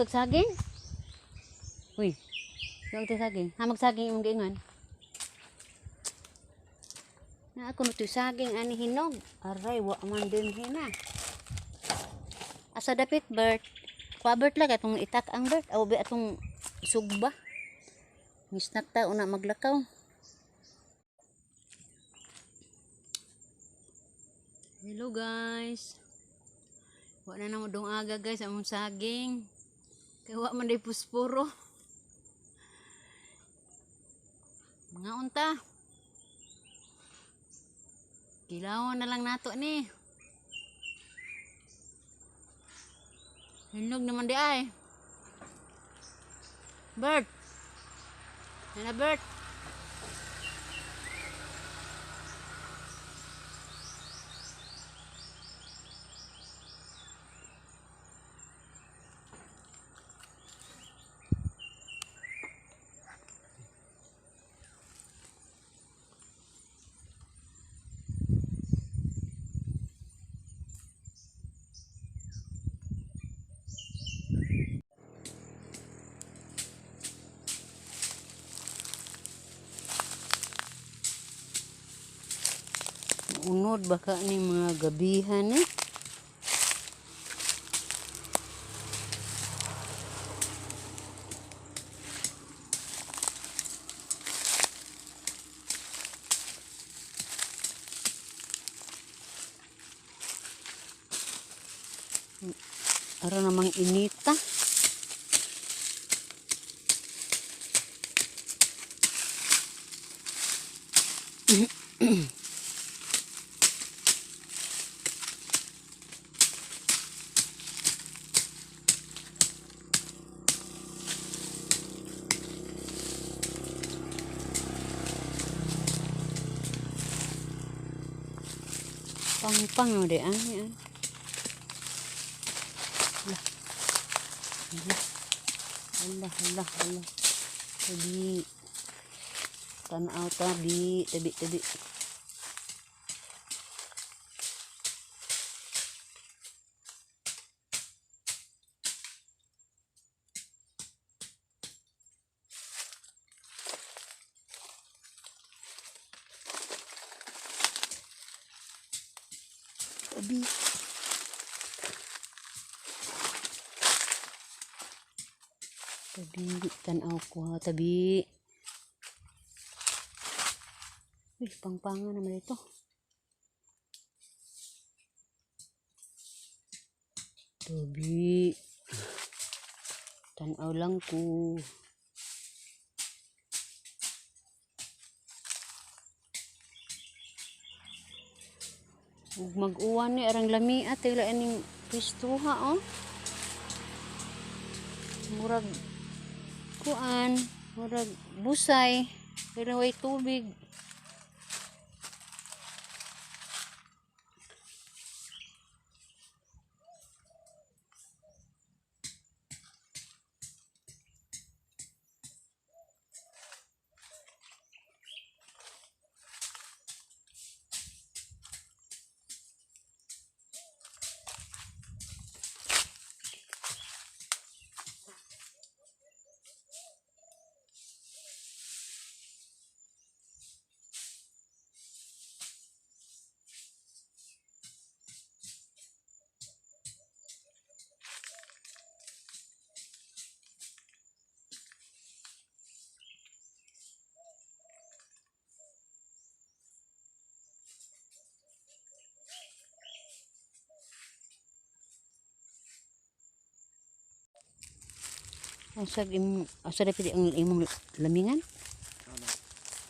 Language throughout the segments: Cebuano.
Tag saging? Uy. Tag saging. Ha, magsaging imong giingon. Na ako no saging ani hinog. Aray, wa man din hina. Asa dapit, Bert? Kwa Bert lang atong itak ang Bert. Aw be atong sugba. Misnak ta una maglakaw. Hello, guys. Wa na namo dong aga, guys, among saging. Kay wa man day pusporo. Mga unta. Kilawan na lang nato ni. Hinog naman di ay. Bert. Nana Bert. Unod baka ni mga gabihan eh. Ara namang inita. Pangpang oh, di ani ah. Lah. Allah, Allah, Allah. Tabi. Tanaw tabi, tabi, tabi. Tabi. Tabi, tanaw ko ha, tabi. Uy, pangpanga naman ito. Tabi. Tanaw lang ko. Ug mag-uwan ni arang lami at tila aning pistuha oh. Murag kuan, murag busay, pero way tubig. Asa im asa dapit ang imong lamingan? Ano?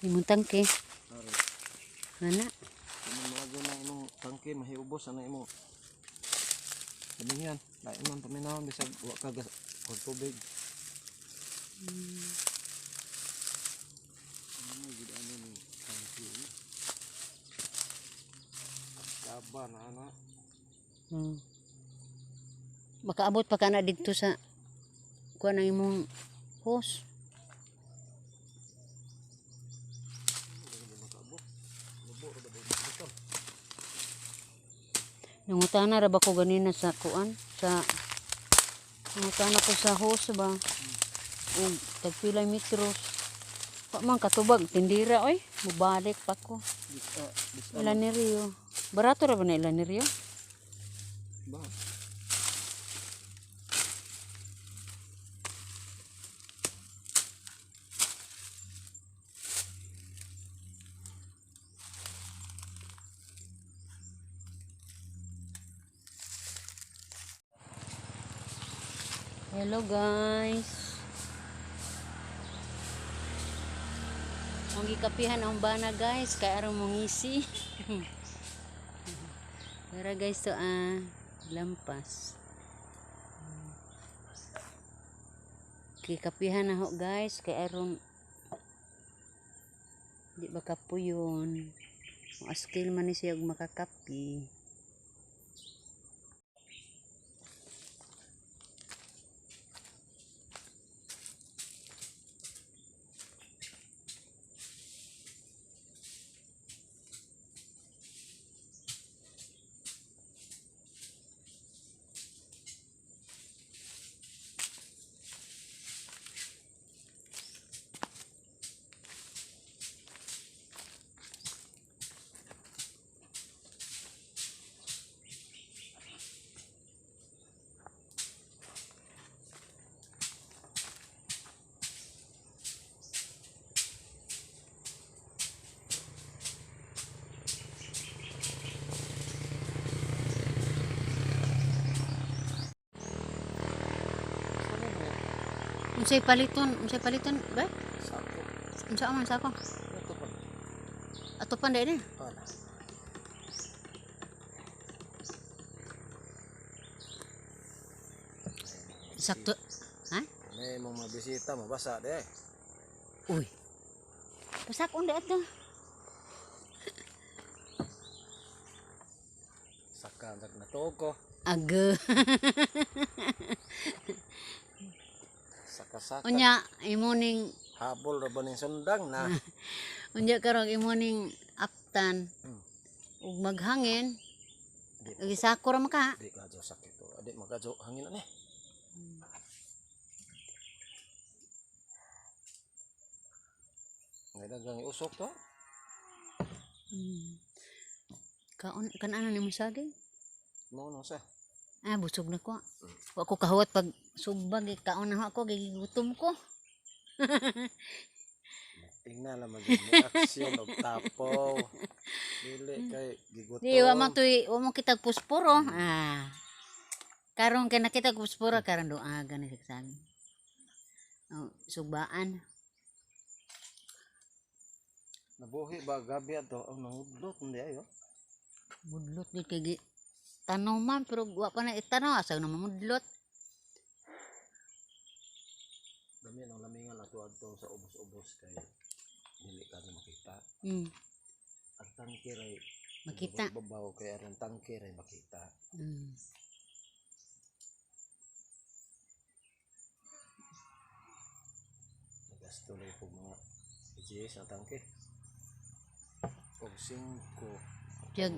Imong tangke. Ari. Ana. Kung mga na imong tangke mahiubos ana imo. Lamingan, lain man paminawon bisag wa ka og tubig. Ano gid ano ni tangke ni. Kaba na ana. Makaabot pa ka na didto sa kuan ang imong hose. Hindi makaabot. Lubo ra ba dito? Nangutana ra ba ko ganina sa kuan sa Magkano ko sa hose ba? Og tagpilay metros. Wa man katubag tindira oy, mubalik pa ko. Bisa, Ilan ni Rio? Barato ra ba na ilan ni Rio? Ba? Hello guys. Ang gikapihan ang bana guys, kay aron mongisi. Pero guys to ah lampas. Gikapihan na ho guys, kay aron di ba kapuyon. Askil man ni siya og makakapi. Unsay paliton? Unsay paliton ba? Sako. Unsa man sako? Ito pa. Ato pa na. Wala. Sakto. Ha? May mga bisita, mabasa de. Uy. Pasakon di ato. Saka ang natuog ko. Aga. Saka-saka. Unya imo ning Habol ra ba ning sundang na? unya karon imo ning aptan ug maghangin Di, ug isako ra maka. di kadyo sakit to. Adi makadyo hangin ani. Ngayon lang usok to. Kaon kan ano nimo saging? No, no sa. Ah, busog na ko. Wa ko kahuwat pag sugbag eh, kaon na ako gigutom ko. Tingnan lang maging mo aksyon og tapaw. Dili kay gigutom. Di wa man tuy wa mo kitag pusporo. Ah. Karon kay nakita ko pusporo karon doaga ni saging. Oh, sugbaan. Nabuhi ba gabi ato? Oh, nangudlot hindi ayo. Mudlot gyud kay tanaw man pero wa pa na itanaw asa na mamudlot. Dami ang lamingan ato adto sa ubos-ubos kay dili ka na makita. Ang tangke ray Makita. Babaw kay aron tangke ray makita. Nagasto lang po mga GS ang tangke. Og 5. Jag.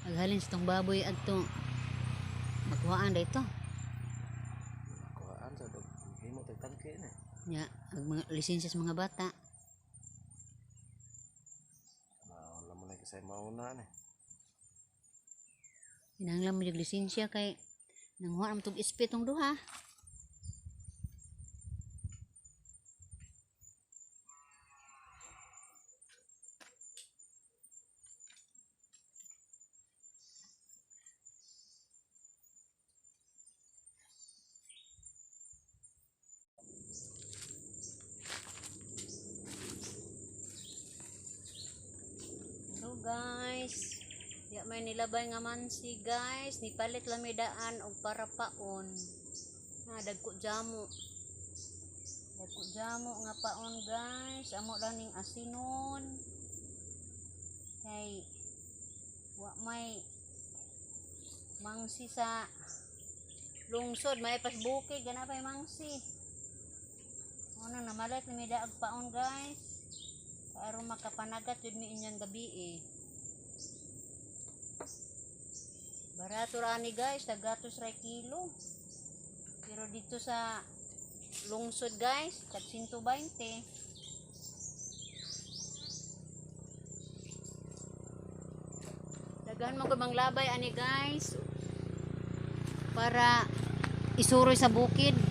Aghalin sa tong baboy adto. Makuhaan da ito. Kuhaan sa dog himo tag tangke na. Nya, ag mga lisensya sa mga bata. Wala mo na kasi mauna na. Kinahanglan mo yung lisensya kay nanguha ang tug SP tong duha. Hello guys. Ya may nilabay nga mansi guys, nipalit lang may daan og para paon. Ha, dagko jamo. Dagko jamo nga paon guys, amo lang ning asinon. Kay wa may mangsi sa lungsod, may pas bukid gana pay mangsi. Ano namalit ni may daag paon guys. Aron makapanagat yun mi inyang gabi eh. Barato ra ani guys, tagatos ra kilo. Pero dito sa lungsod, guys, tag 120. Daghan mo ko manglabay ani, guys, para isuroy sa bukid.